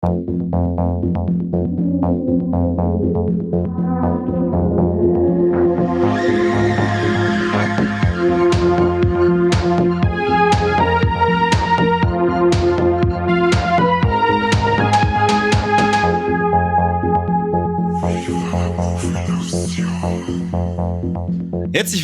Herzlich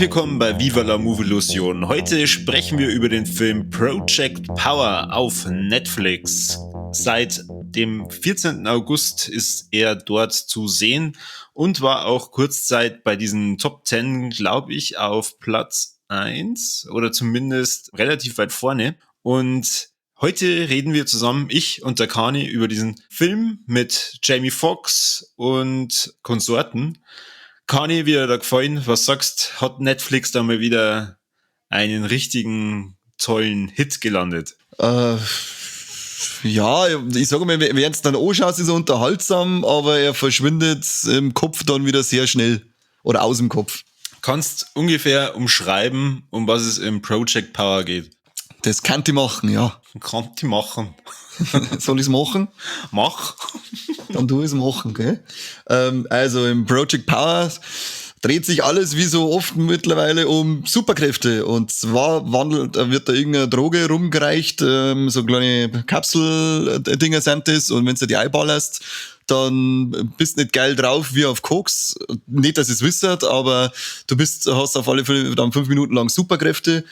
willkommen bei Viva la Movilusion. Heute sprechen wir über den Film Project Power auf Netflix. Seit dem 14. August ist er dort zu sehen und war auch kurzzeit bei diesen Top 10, glaube ich, auf Platz 1 oder zumindest relativ weit vorne. Und heute reden wir zusammen, ich und der Kani, über diesen Film mit Jamie Foxx und Konsorten. Kani, wie hat dir gefallen? Was sagst, hat Netflix da mal wieder einen richtigen tollen Hit gelandet? Ja, ich sage mal, während es dann anschaust, ist er unterhaltsam, aber er verschwindet im Kopf dann wieder sehr schnell. Oder aus dem Kopf. Kannst ungefähr umschreiben, um was es im Project Power geht? Das kann ich machen, ja. Kann ich machen. Soll ich's machen? Mach. Dann tu ich's machen, gell? Also im Project Power dreht sich alles wie so oft mittlerweile um Superkräfte. Und zwar wird da irgendeine Droge rumgereicht, so kleine Kapsel-Dinger sind das. Und wenn du die einballerst, dann bist nicht geil drauf wie auf Koks. Nicht, dass ich's wisset, aber du hast auf alle Fälle dann 5 Minuten lang Superkräfte.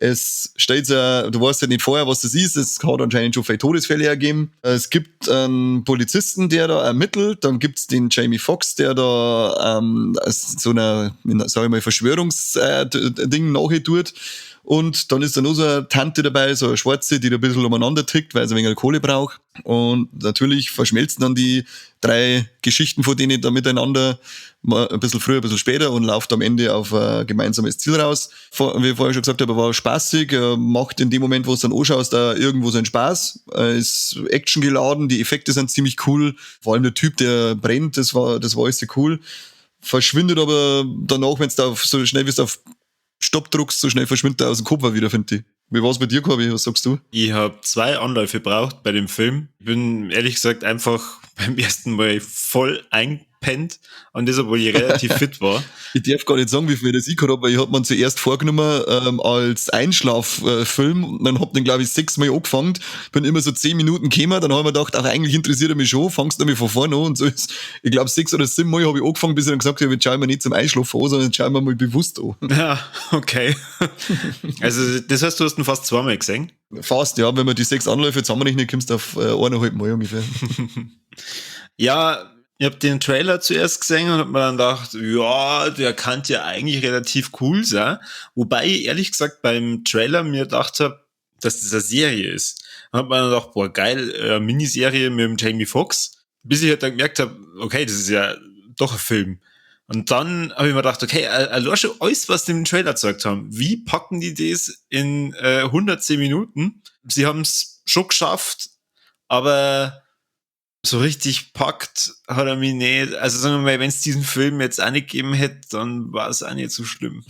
Es steht ja, du weißt ja nicht vorher, was das ist. Es hat anscheinend schon viele Todesfälle ergeben. Es gibt einen Polizisten, der da ermittelt. Dann gibt's den Jamie Foxx, der da so einer, sag ich mal, Verschwörungs-Ding nachher tut. Und dann ist da noch so eine Tante dabei, so eine Schwarze, die da ein bisschen umeinander tickt, weil sie ein wenig Kohle braucht. Und natürlich verschmelzen dann die 3 Geschichten von denen da miteinander, mal ein bisschen früher, ein bisschen später und läuft am Ende auf ein gemeinsames Ziel raus. Wie ich vorher schon gesagt habe, war spaßig, macht in dem Moment, wo es dann anschaust, da irgendwo seinen Spaß. Ist actiongeladen, die Effekte sind ziemlich cool. Vor allem der Typ, der brennt, das war alles sehr cool. Verschwindet aber danach, wenn's da auf, so schnell wie es auf Stopp druckst, so schnell verschwindet er aus dem Kopf auch wieder, finde ich. Wie war's bei dir, Corby? Was sagst du? Ich hab 2 Anläufe gebraucht bei dem Film. Ich bin ehrlich gesagt einfach beim ersten Mal voll eingepennt und das, obwohl ich relativ fit war. Ich darf gar nicht sagen, wie viel das ich gehabt hab, weil ich hab mir zuerst vorgenommen als Einschlaffilm und dann hab den, glaub ich, 6 Mal angefangen. Bin immer so 10 Minuten gekommen, dann hab ich mir gedacht, ach, eigentlich interessiert er mich schon, fangst du mich von vorne an und so ist. Ich glaub, 6 oder 7 Mal hab ich angefangen, bis ich dann gesagt hab, jetzt schau ich mir nicht zum Einschlafen an, sondern jetzt schau ich mir mal bewusst an. Ja, okay. Also, das heißt, du hast ihn fast 2-mal gesehen? Fast, ja. Wenn man die 6 Anläufe zusammenrechnet, kommst du auf eineinhalb Mal ungefähr. Ja, ich hab den Trailer zuerst gesehen und hab mir dann gedacht, ja, der kann ja eigentlich relativ cool sein. Wobei ich ehrlich gesagt beim Trailer mir gedacht hab, dass das eine Serie ist. Dann hab mir dann gedacht, boah, geil, Miniserie mit dem Jamie Foxx. Bis ich halt dann gemerkt hab, okay, das ist ja doch ein Film. Und dann hab ich mir gedacht, okay, allein schon alles, was die im Trailer gezeigt haben, wie packen die das in 110 Minuten? Sie haben's schon geschafft, aber so richtig packt hat er mich nicht. Also sagen wir mal, wenn's diesen Film jetzt auch nicht gegeben hätte, dann war's auch nicht so schlimm.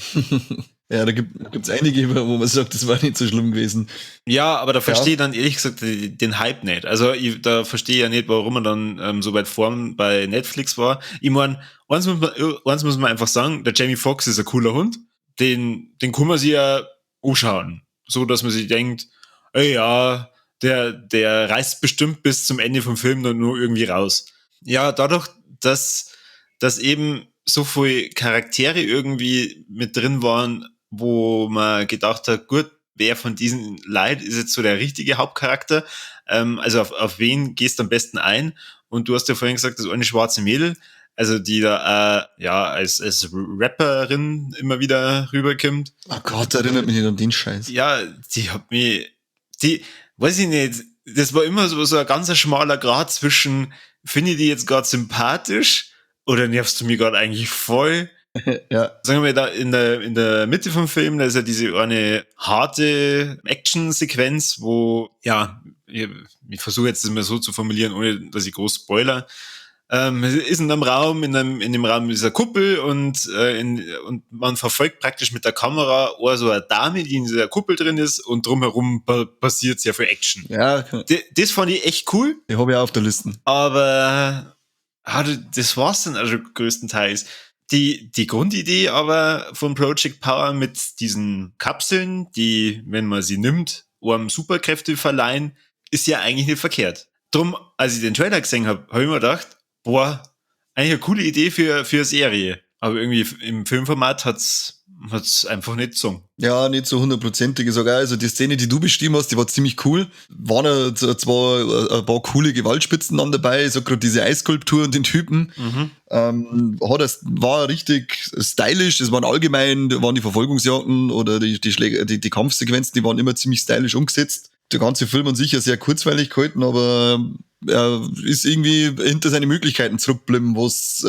Ja, da gibt's einige, wo man sagt, das war nicht so schlimm gewesen. Ja, aber da verstehe ich dann ehrlich gesagt den Hype nicht. Also ich, da verstehe ich ja nicht, warum man dann so weit vorn bei Netflix war. Ich mein, eins muss man einfach sagen, der Jamie Foxx ist ein cooler Hund. Den kann man sich ja anschauen. So, dass man sich denkt, ey, ja, der reißt bestimmt bis zum Ende vom Film dann nur irgendwie raus. Ja, dadurch, dass eben so viele Charaktere irgendwie mit drin waren, wo man gedacht hat, gut, wer von diesen Leuten ist jetzt so der richtige Hauptcharakter? Also auf wen gehst du am besten ein? Und du hast ja vorhin gesagt, das eine schwarze Mädel, also die da ja, als Rapperin immer wieder rüberkommt. Oh Gott, erinnert mich nicht an den Scheiß. Ja, die hat mich, die, weiß ich nicht, das war immer so ein ganz schmaler Grat zwischen, finde ich die jetzt grad sympathisch oder nervst du mich grad eigentlich voll? Sagen wir mal, da in der Mitte vom Film, da ist ja diese eine harte Action-Sequenz, wo, ja, ich versuche jetzt das mal so zu formulieren, ohne dass ich groß spoiler. Ist in einem Raum, in dem Raum dieser Kuppel und man verfolgt praktisch mit der Kamera so eine Dame, die in dieser Kuppel drin ist und drumherum passiert sehr viel Action. Ja. Das fand ich echt cool. Die habe ich auch auf der Liste. Aber das war's dann also größtenteils. Die Grundidee aber von Project Power mit diesen Kapseln, die, wenn man sie nimmt, einem Superkräfte verleihen, ist ja eigentlich nicht verkehrt. Drum, als ich den Trailer gesehen habe, habe ich mir gedacht, boah, eigentlich eine coole Idee für eine Serie. Aber irgendwie im Filmformat hat's einfach nicht so. Ja, nicht so hundertprozentig. Ich sag auch, also die Szene, die du beschrieben hast, die war ziemlich cool. Waren ja zwar ein paar coole Gewaltspitzen dann dabei, so gerade diese Eisskulptur und den Typen. Mhm. Das war richtig stylisch. Es waren allgemein, waren die Verfolgungsjagden oder die Schläge, die Kampfsequenzen, die waren immer ziemlich stylisch umgesetzt. Der ganze Film an sich ja sehr kurzweilig gehalten, aber er ist irgendwie hinter seine Möglichkeiten zurückgeblieben, was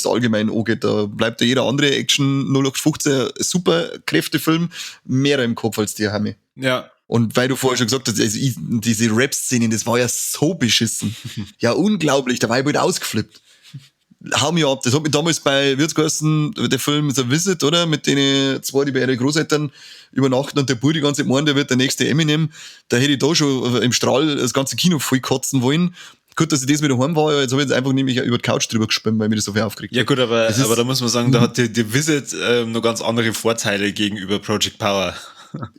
allgemein angeht. Da bleibt ja jeder andere Action 0815 Superkräftefilm mehr im Kopf als die Hammy. Ja. Und weil du vorher schon gesagt hast, also diese Rap-Szenen, das war ja so beschissen. Ja, unglaublich, da war ich bald ausgeflippt. Hau mich ab. Das hat mich damals bei, wie hat's geheißen, der Film The Visit, oder? Mit den zwei, die bei ihren Großeltern übernachten und der Bub die ganze Zeit meint, der wird der nächste Eminem. Da hätte ich da schon im Strahl das ganze Kino voll kotzen wollen. Gut, dass ich das wieder heim war, ja, jetzt habe ich jetzt einfach nämlich über die Couch drüber gespielt, weil mir das so viel aufgeregt hat. Ja gut, aber da muss man sagen, da hat die Visit noch ganz andere Vorteile gegenüber Project Power.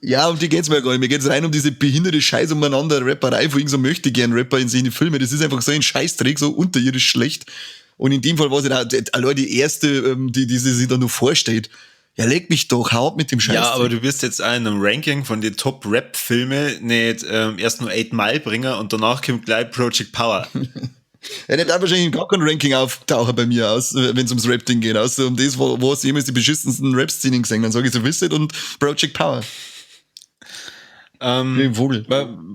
Ja, um die geht's mir gar nicht. Mir geht's rein um diese behinderte Scheiß umeinander Rapperei, von irgend so möchte gern Rapper in seine Filme. Das ist einfach so ein Scheißdreck, so unterirdisch schlecht. Und in dem Fall war es halt auch allein die erste, die sich da nur vorstellt. Ja, leck mich doch, hau ab mit dem Scheiß. Ja, aber du wirst jetzt auch in einem Ranking von den Top-Rap-Filmen nicht erst nur 8 Mile bringen und danach kommt gleich Project Power. Ja, der darf wahrscheinlich gar kein Ranking auftauchen bei mir aus, wenn es ums Rap-Ding geht. Außer um das, wo es jemals die beschissensten Rap-Szenen gesehen. Dann sage ich so, Visit und Project Power. Krieg einen Vogel.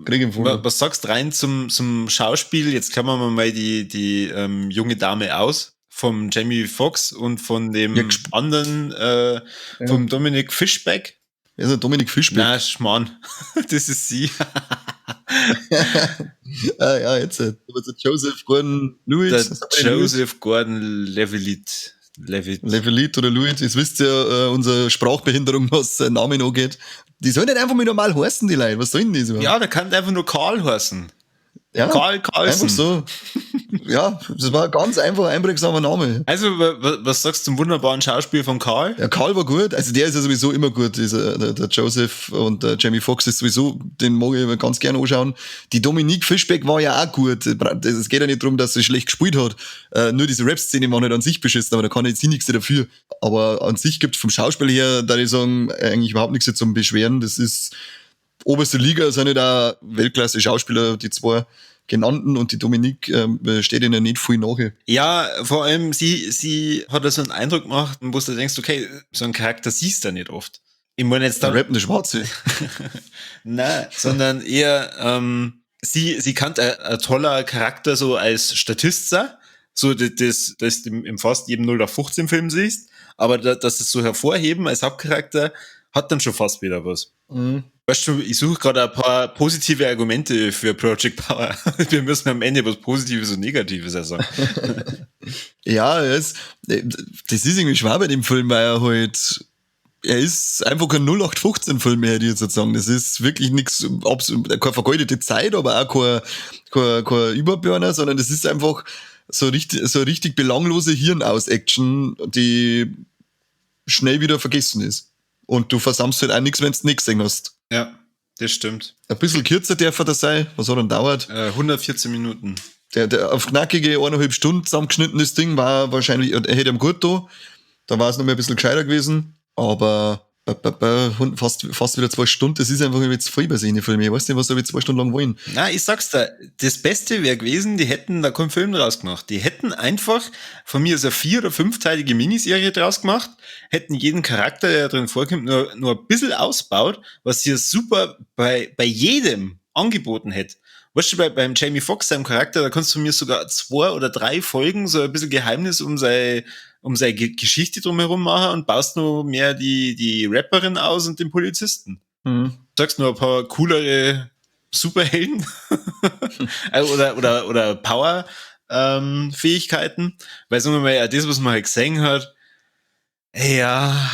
Krieg einen Vogel. Was sagst du rein zum Schauspiel? Jetzt klammern wir mal die junge Dame aus vom Jamie Foxx und von dem anderen, vom Dominic Fishback. Wer ist denn Dominic Fishback? Na, Schmarrn. Das ist sie. Ah, ja, jetzt. Joseph Gordon-Levitt. Joseph Gordon-Levitt. Levitt oder Lewitt, das wisst ihr, unsere Sprachbehinderung, was Namen angeht. Die sollen nicht einfach mal normal heißen, die Leute. Was sollen die so? Ja, der kann einfach nur Karl heißen. Ja, Karl Carlsen. Einfach so. Ja, das war ein ganz einfach einprägsamer Name. Also, was sagst du zum wunderbaren Schauspiel von Karl? Ja, Karl war gut. Also, der ist ja sowieso immer gut. Dieser, der Joseph und der Jamie Foxx ist sowieso, den mag ich immer ganz gerne anschauen. Die Dominique Fishback war ja auch gut. Es geht ja nicht darum, dass sie schlecht gespielt hat. Nur diese Rap-Szene war nicht an sich beschissen, aber da kann jetzt nichts dafür. Aber an sich gibt's vom Schauspiel her, da ich sagen, eigentlich überhaupt nichts zum Beschweren. Das ist oberste Liga, sind nicht auch Weltklasse-Schauspieler, die zwei genannten, und die Dominique steht ihnen nicht viel nach. Ja, vor allem sie hat da so einen Eindruck gemacht, wo du denkst, okay, so einen Charakter siehst du nicht oft. Ich meine jetzt da rappende Schwarze. Nein, sondern eher sie kann ein toller Charakter so als Statist sein, so das im fast jedem 0815 Film siehst, aber dass es so hervorheben als Hauptcharakter hat dann schon fast wieder was. Mhm. Weißt du, ich suche gerade ein paar positive Argumente für Project Power. Wir müssen am Ende was Positives und Negatives sagen. Ja, das ist irgendwie schwer bei dem Film, weil er halt, er ist einfach kein 0815-Film mehr, hätte ich jetzt sagen. Das ist wirklich nichts, keine vergeudete Zeit, aber auch kein Überburner, sondern das ist einfach so richtig belanglose Hirn-Aus-Action, die schnell wieder vergessen ist. Und du versammst halt auch nichts, wenn du nichts gesehen hast. Ja, das stimmt. Ein bisschen kürzer darf er das sein. Was hat er denn dauert? 114 Minuten. Der auf knackige 1,5 Stunden zusammengeschnittenes Ding war wahrscheinlich, er hätte ihm gut da. Da war es noch mal ein bisschen gescheiter gewesen. Aber fast wieder 2 Stunden, das ist einfach irgendwie zu viel bei seinen Filmen. Ich weiß nicht, was sie 2 Stunden lang wollen. Na, ich sag's dir, das Beste wäre gewesen, die hätten da keinen Film draus gemacht. Die hätten einfach, von mir ist eine 4- oder 5-teilige Miniserie draus gemacht, hätten jeden Charakter, der drin vorkommt, nur ein bisschen ausbaut, was sie super bei jedem angeboten hätte. Weißt du, beim Jamie Foxx, seinem Charakter, da kannst du mir sogar 2 oder 3 Folgen so ein bisschen Geheimnis um seine Geschichte drumherum machen und baust nur mehr die Rapperin aus und den Polizisten. Mhm. Sagst nur ein paar coolere Superhelden oder Power Fähigkeiten, weil sagen wir mal, ja, das, was man halt gesehen hat, ja.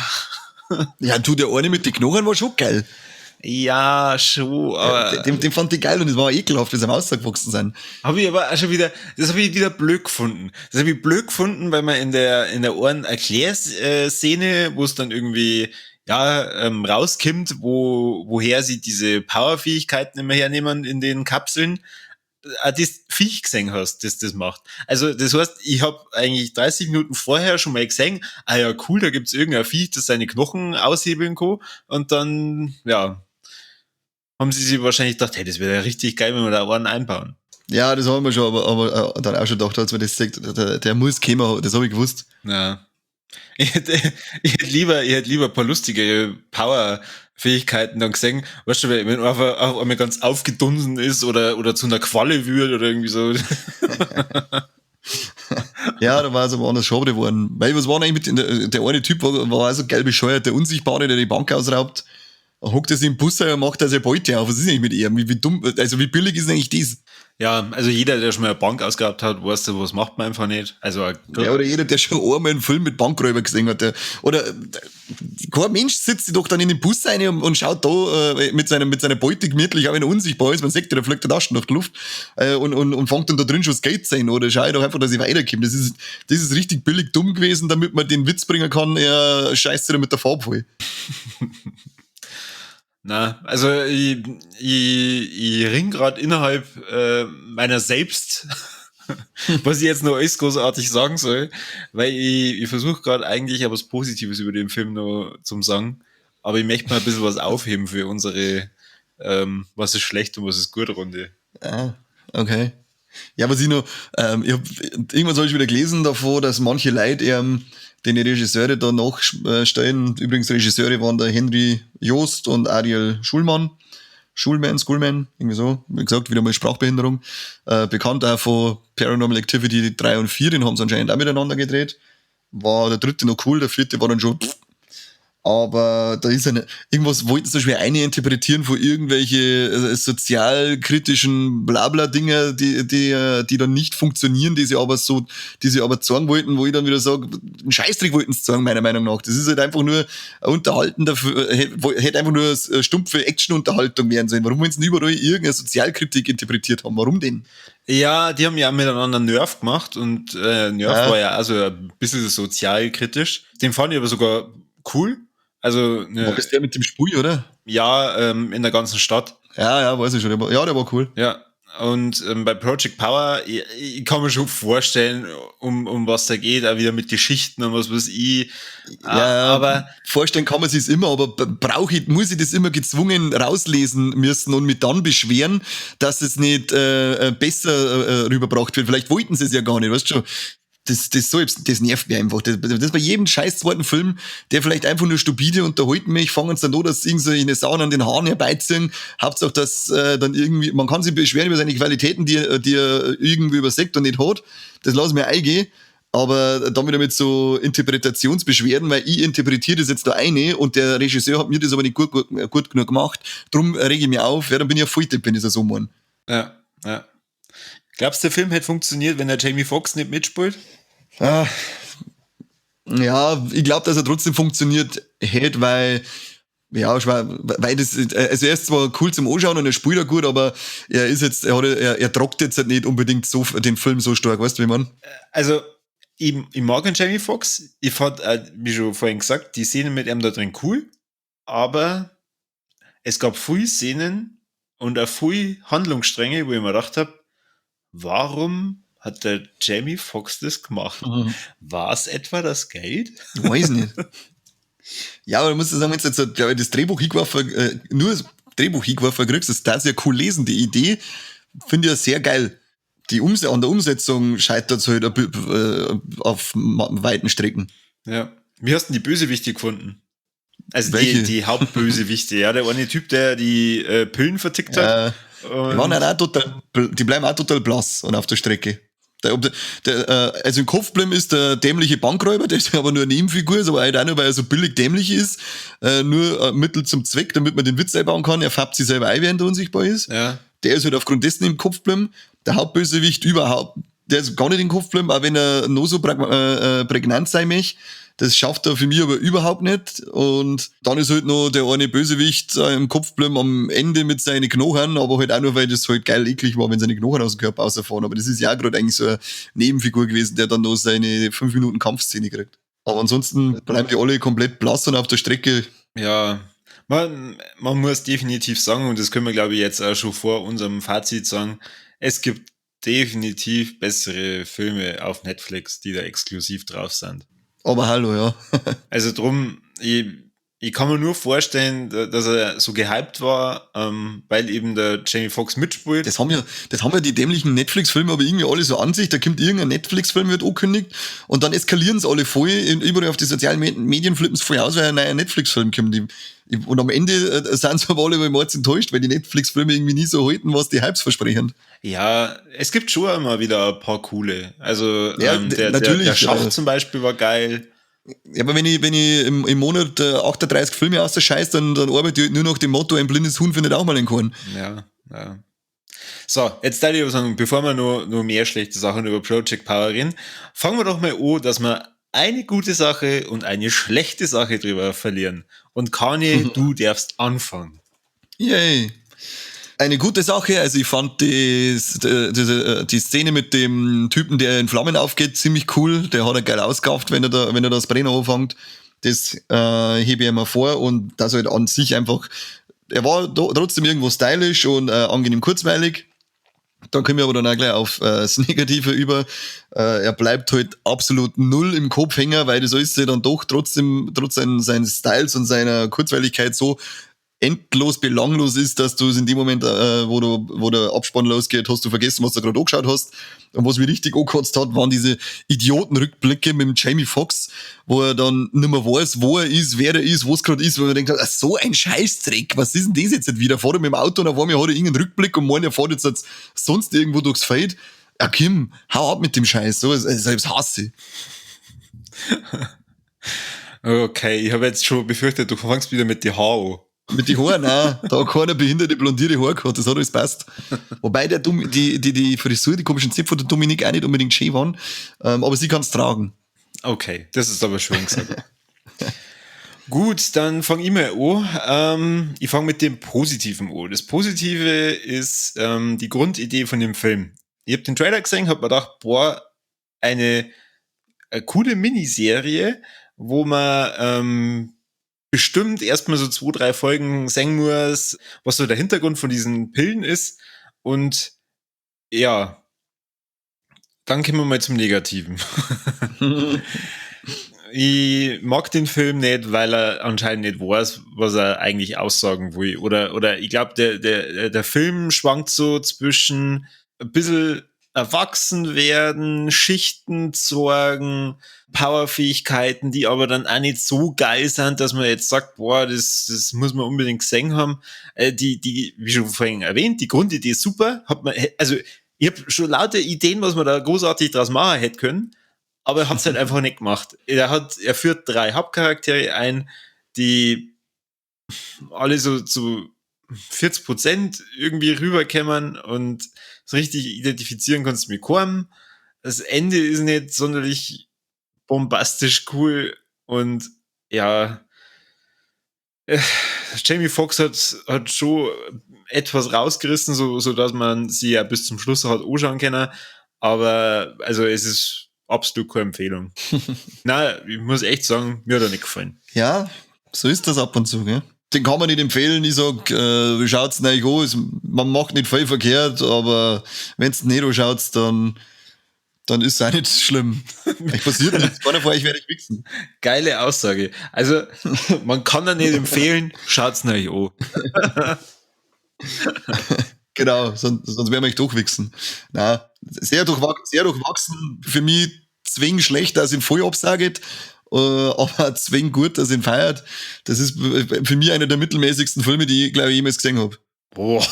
Ja, du, der eine mit den Knochen war schon geil. Ja, schon, aber. Ja, den fand ich geil und es war ekelhaft, wie sie am rausgewachsen sind. Hab ich aber auch schon wieder, das hab ich wieder blöd gefunden. Das hab ich blöd gefunden, weil man in der einen Erklärszene, wo es dann irgendwie, ja, rauskommt, woher sie diese Powerfähigkeiten immer hernehmen in den Kapseln, das Viech gesehen hast, das macht. Also, das heißt, ich hab eigentlich 30 Minuten vorher schon mal gesehen, ah ja, cool, da gibt's irgendein Viech, das seine Knochen aushebeln kann, und dann, ja, haben sie sich wahrscheinlich gedacht, hey, das wäre ja richtig geil, wenn wir da einen einbauen. Ja, das haben wir schon, aber dann auch schon gedacht, als man das sieht, der muss kommen, das habe ich gewusst. Ja. Ich hätte lieber ein paar lustige Power-Fähigkeiten dann gesehen. Weißt du, wenn einfach auch einmal ganz aufgedunsen ist oder zu einer Qualle wird oder irgendwie so. Ja, da war es aber anders schade geworden. Weil was war eigentlich mit, der eine Typ war auch so geil bescheuert, der Unsichtbare, der die Bank ausraubt, hockt er sich im Bus und macht er seine Beute auf. Was ist eigentlich mit ihm? Wie dumm, also wie billig ist eigentlich das? Ja, also jeder, der schon mal eine Bank ausgeraubt hat, weiß, was macht man einfach nicht. Also, ja, oder jeder, der schon einmal einen Film mit Bankräuber gesehen hat. Oder kein Mensch sitzt doch dann in den Bus rein und schaut da mit seiner Beute gemütlich, auch wenn er unsichtbar ist. Man sieht, der fliegt der Taschen durch die Luft und fängt dann da drin schon das Geld sein. Oder schau doch einfach, dass ich weiterkomme. Das ist richtig billig dumm gewesen, damit man den Witz bringen kann, er scheißt sich da mit der Farbe voll. Na, also ich ring grad innerhalb meiner selbst, was ich jetzt noch alles großartig sagen soll, weil ich versuche gerade eigentlich auch was Positives über den Film noch zum sagen, aber ich möchte mal ein bisschen was aufheben für unsere was ist schlecht und was ist gut Runde. Ah, okay. Ja, was ich noch, irgendwas habe ich wieder gelesen davor, dass manche Leute den die Regisseure da nachstellen. Übrigens, Regisseure waren der Henry Joost und Ariel Schulman. Schulman, irgendwie so. Wie gesagt, wieder mal Sprachbehinderung. Bekannt auch von Paranormal Activity 3 und 4, den haben sie anscheinend auch miteinander gedreht. War der dritte noch cool, der vierte war dann schon pff. Aber da ist eine, irgendwas wollten sie schwer eininterpretieren von irgendwelche sozialkritischen Blabla-Dinger, die dann nicht funktionieren, die sie aber zeigen wollten, wo ich dann wieder sage, einen Scheißdreck wollten sie zeigen, meiner Meinung nach. Das ist halt einfach nur unterhalten dafür, hätte einfach nur eine stumpfe Action-Unterhaltung werden sollen. Warum wollen sie denn überall irgendeine Sozialkritik interpretiert haben? Warum denn? Ja, die haben ja miteinander Nerf gemacht und Nerf war ja also ein bisschen sozialkritisch. Den fand ich aber sogar cool. Also, ne, war das der mit dem Spui, oder? Ja, in der ganzen Stadt. Ja, weiß ich schon. Ja, der war cool. Ja, und bei Project Power, ich kann mir schon vorstellen, um was da geht, auch wieder mit Geschichten und was weiß ich. Ja, aber vorstellen kann man sich's immer, aber muss ich das immer gezwungen rauslesen müssen und mich dann beschweren, dass es nicht besser rübergebracht wird. Vielleicht wollten sie es ja gar nicht, weißt du schon. Das nervt mich einfach. Das bei jedem scheiß zweiten Film, der vielleicht einfach nur stupide unterhalten mich, fangen sie dann an, dass irgendwie eine Sauen an den Haaren herbeiziehen. Hauptsache, dass dann irgendwie, man kann sich beschweren über seine Qualitäten, die er irgendwie übersieht und nicht hat. Das lasse ich mir eingehen. Aber dann wieder mit so Interpretationsbeschwerden, weil ich interpretiere das jetzt da eine und der Regisseur hat mir das aber nicht gut genug gemacht. Drum rege ich mich auf. Ja, dann bin ich ja voll depp, wenn ich das so meine. Ja, ja. Glaubst du, der Film hätte funktioniert, wenn der Jamie Foxx nicht mitspielt? Ah, ja, ich glaube, dass er trotzdem funktioniert hätte, weil das, also er ist zwar cool zum Anschauen und er spielt auch gut, aber er ist jetzt, er tragt jetzt halt nicht unbedingt so den Film so stark, weißt du, wie man? Also, ich mag den Jamie Foxx. Ich fand, wie schon vorhin gesagt, die Szene mit ihm da drin cool, aber es gab viele Szenen und auch viele Handlungsstränge, wo ich mir gedacht habe, warum hat der Jamie Foxx das gemacht? Mhm. War es etwa das Geld? Ich weiß nicht. Ja, aber du musst sagen, wenn du jetzt, glaube ich, das Drehbuch hingeworfen, nur das Drehbuch hingeworfen kriegst, das ist ja cool lesen. Die Idee finde ich ja sehr geil. Die an der Umsetzung scheitert es halt auf weiten Strecken. Ja. Wie hast du denn die Bösewichte gefunden? Also die Hauptbösewichte, ja, der eine Typ, der die Pillen vertickt hat. Die waren halt auch total, die bleiben auch total blass und auf der Strecke. Also im Kopf bleiben ist der dämliche Bankräuber, der ist aber nur eine Nebenfigur, ist aber halt auch nur, weil er so billig dämlich ist, nur Mittel zum Zweck, damit man den Witz einbauen kann. Er färbt sich selber ein, während er unsichtbar ist. Ja. Der ist halt aufgrund dessen im Kopf geblieben. Der Hauptbösewicht überhaupt Der ist gar nicht in den Kopf geblieben, auch wenn er noch so prägnant sein möchte. Das schafft er für mich aber überhaupt nicht. Und dann ist halt noch der eine Bösewicht im Kopf geblieben am Ende mit seinen Knochen, aber halt auch nur, weil das halt geil eklig war, wenn seine Knochen aus dem Körper rausfahren. Aber das ist ja auch gerade eigentlich so eine Nebenfigur gewesen, der dann noch seine 5 Minuten Kampfszene kriegt. Aber ansonsten bleiben die alle komplett blass und auf der Strecke. Ja, man muss definitiv sagen, und das können wir, glaube ich, jetzt auch schon vor unserem Fazit sagen, es gibt definitiv bessere Filme auf Netflix, die da exklusiv drauf sind. Aber hallo, ja. Also drum, ich kann mir nur vorstellen, dass er so gehypt war, weil eben der Jamie Foxx mitspielt. Das haben ja die dämlichen Netflix-Filme aber irgendwie alle so an sich. Da kommt irgendein Netflix-Film, wird angekündigt und dann eskalieren sie alle voll, überall auf die sozialen Medien flippen sie voll aus, weil ein neuer Netflix-Film kommt. Und am Ende sind sie aber alle beim Mords enttäuscht, weil die Netflix-Filme irgendwie nie so halten, was die Hypes versprechen. Ja, es gibt schon immer wieder ein paar coole. Also ja, der Schacht zum Beispiel war geil. Ja, aber wenn ich im Monat 38 Filme aus der Scheiß, dann arbeite ich halt nur nach dem Motto, ein blindes Huhn findet auch mal einen Korn. Ja, ja. So, jetzt darf ich aber sagen, bevor wir noch mehr schlechte Sachen über Project Power reden, fangen wir doch mal an, dass wir eine gute Sache und eine schlechte Sache drüber verlieren. Und Kanye, du darfst anfangen. Yay. Eine gute Sache, also ich fand die Szene mit dem Typen, der in Flammen aufgeht, ziemlich cool. Der hat er geil ausgekauft, wenn er das Brenner anfängt. Das hebe ich immer vor und das halt an sich einfach, er war trotzdem irgendwo stylisch und angenehm kurzweilig. Dann kommen wir aber dann auch gleich auf das Negative über. Er bleibt halt absolut null im Kopf hängen, weil das alles dann doch trotzdem, trotz seines Styles und seiner Kurzweiligkeit so endlos belanglos ist, dass du es in dem Moment, wo der Abspann losgeht, hast du vergessen, was du gerade angeschaut hast. Und was mich richtig angekotzt hat, waren diese Idiotenrückblicke mit dem Jamie Foxx, wo er dann nicht mehr weiß, wo er ist, wer er ist, wo es gerade ist, wo man denkt, so ein Scheißdreck, was ist denn das jetzt wieder? Fahrt er mit dem Auto und auf einmal hat er irgendeinen Rückblick und meint, er fährt jetzt sonst irgendwo durchs Feld. Ja, Kim, hau ab mit dem Scheiß, so, selbst hasse ich. Okay, ich habe jetzt schon befürchtet, du fängst wieder mit die Haare an. Mit den Haaren, nein. Da hat keiner behinderte blondierte Haare gehabt, das hat alles passt. Wobei der die Frisur, die komischen Zipfel von der Dominik auch nicht unbedingt schön waren, aber sie kann's tragen. Okay, das ist aber schön gesagt. Gut, dann fange ich mal an. Ich fange mit dem Positiven an. Das Positive ist die Grundidee von dem Film. Ich habe den Trailer gesehen, hab mir gedacht, boah, eine coole Miniserie, wo man bestimmt erstmal so 2, 3 Folgen sehen muss, was so der Hintergrund von diesen Pillen ist. Und ja, dann kommen wir mal zum Negativen. Ich mag den Film nicht, weil er anscheinend nicht weiß, was er eigentlich aussagen will. Oder ich glaube, der Film schwankt so zwischen ein bisschen erwachsen werden, Schichten sorgen, Powerfähigkeiten, die aber dann auch nicht so geil sind, dass man jetzt sagt, boah, das muss man unbedingt gesehen haben. Die, wie schon vorhin erwähnt, die Grundidee ist super. Also, ich habe schon lauter Ideen, was man da großartig draus machen hätte können, aber er hat es halt einfach nicht gemacht. Er führt 3 Hauptcharaktere ein, die alle so zu 40% irgendwie rüberkämen und so richtig identifizieren kannst du mit keinem. Das Ende ist nicht sonderlich bombastisch cool und ja, Jamie Foxx hat schon etwas rausgerissen, so dass man sie ja bis zum Schluss hat anschauen können, aber also es ist absolut keine Empfehlung. Nein, ich muss echt sagen, mir hat er nicht gefallen. Ja, so ist das ab und zu, gell? Den kann man nicht empfehlen. Ich sag, schaut's nicht an. Man macht nicht viel verkehrt, aber wenn's nicht anschaut, dann ist es auch nicht schlimm. Es passiert nichts. Keiner von euch werde ich wichsen. Geile Aussage. Also, man kann da nicht empfehlen, schaut's nicht an. Genau, sonst werden wir euch durchwichsen. Nein, sehr durchwachsen. Für mich zwingend schlecht, dass ich ihn voll absage. Aber zwingend gut, dass ihn feiert. Das ist für mich einer der mittelmäßigsten Filme, die ich, glaube ich, jemals gesehen habe. Boah.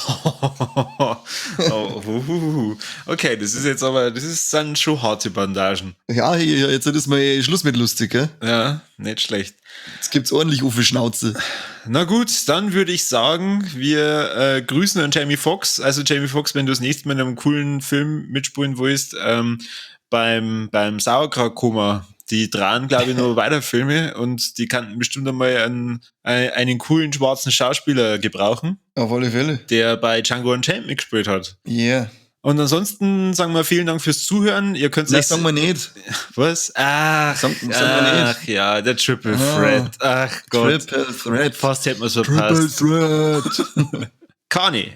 Oh, huhuhu. Okay, das ist jetzt aber, das ist dann schon harte Bandagen. Ja, jetzt ist mal Schluss mit lustig, gell? Ja, nicht schlecht. Jetzt gibt's ordentlich auf die Schnauze. Na gut, dann würde ich sagen, wir grüßen an Jamie Foxx. Also Jamie Foxx, wenn du das nächste Mal in einem coolen Film mitspielen willst, beim Sauerkrautkoma, die drehen, glaube ich, noch weiter Filme und die könnten bestimmt einmal einen coolen schwarzen Schauspieler gebrauchen. Auf alle Fälle. Der bei Django Unchained mitgespielt hat. Yeah. Und ansonsten sagen wir vielen Dank fürs Zuhören. Ihr könnt Nein, sagen wir nicht. Was? Ach, Sagen wir nicht. Ja, der Triple Threat. Ach Gott. Triple Threat. Fast hätten wir's verpasst. Triple Threat. Kani,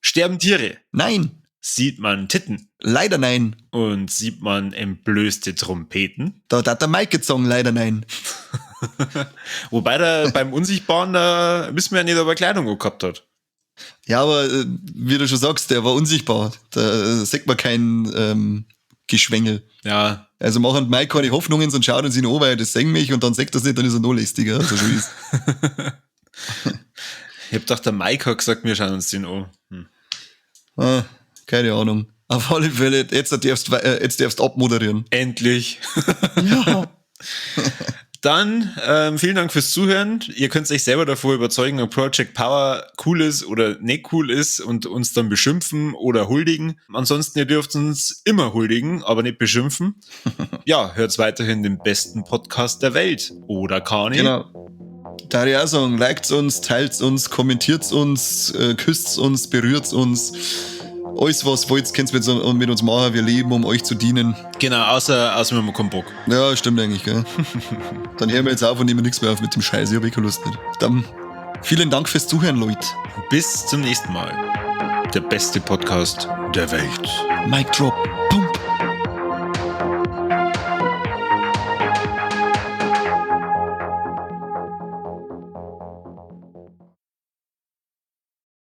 sterben Tiere? Nein. Sieht man Titten? Leider nein. Und sieht man entblößte Trompeten? Da hat der Mike gezogen, leider nein. Wobei der beim Unsichtbaren, da wissen wir ja nicht, ob er Kleidung gehabt hat. Ja, aber wie du schon sagst, der war unsichtbar. Da sieht man kein Geschwängel. Ja. Also machen Mike keine Hoffnungen, sondern schaut uns ihn an, weil das sehen mich und dann sagt das nicht, dann ist er noch lästiger. Also schon ist. Ich hab gedacht, der Mike hat gesagt, wir schauen uns den an. Ah, keine Ahnung. Auf alle Fälle, jetzt darfst du abmoderieren. Endlich. Ja. Dann vielen Dank fürs Zuhören. Ihr könnt euch selber davor überzeugen, ob Project Power cool ist oder nicht cool ist und uns dann beschimpfen oder huldigen. Ansonsten, ihr dürft uns immer huldigen, aber nicht beschimpfen. Ja, hört weiterhin den besten Podcast der Welt. Oder Kani? Genau. Da ich auch sagen, liket uns, teilt uns, kommentiert uns, küsst uns, berührt uns. Alles, was wollt, könnt ihr mit uns machen. Wir leben, um euch zu dienen. Genau, außer wir haben keinen Bock. Ja, stimmt eigentlich, gell? Dann hören wir jetzt auf und nehmen nichts mehr auf mit dem Scheiß. Ich hab eh keine Lust nicht. Dann vielen Dank fürs Zuhören, Leute. Bis zum nächsten Mal. Der beste Podcast der Welt. Mic drop.